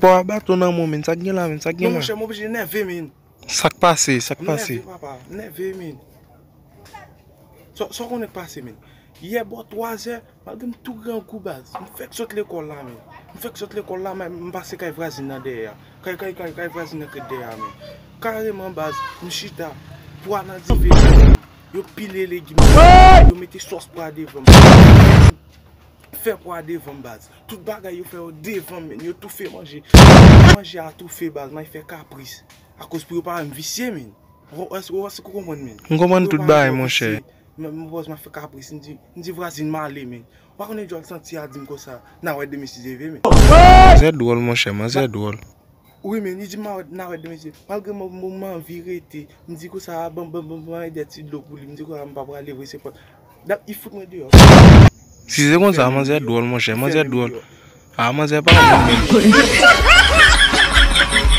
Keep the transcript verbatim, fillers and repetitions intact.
Pwa baton nan men w, men sa k gen la, men sa k gen la. Non, monchè, m oblije nève, men. Sa k pase, sa k pase? M nève, papa, m nève, men. Sa w konnen k pase, men? Yè bò twazè, malgre m tou grangou, baz, m fèk sot lekòl la, men. M fèk sot lekòl la, men m pase kay vwazin nan dèyè a. Kay, kay, kay, kay vwazin nan k ret dèyè a, men. Kareman, baz, m chita, pwa nan diven, yo pile legim, yo mete sòs pwa devan m. Fè pwa devan m, baz. Tout bagay yo fè yo devan m, men. Yo toufe manje. Manje a toufe, baz. M al fè kapris. Akoz pou yo pa wè m visye, men. Ou wè, ou wè, ou konprann, men. M konprann tout bagay, monchè. Men, m pòz, m al fè kapris. M di, m di vwazin m ale, men. Ou pa konnen djòl santi a di m konsa. N a wè demen si Dye vle, men. Manzè dwòl, monchè, manzè dwòl. Wi, men, li di m a wè, n a wè demen si Dye vle. Malgre m, m, m anvi rete. M di konsa, ban, ban, ban, ban, yon dèt ti dlo pou li. M di konsa, m pa prale vre, se pòt. Dat, li fout mwen deyò. Si se konsa, manzè dwòl, monchè, manzè dwòl. A, manzè pa bon menm.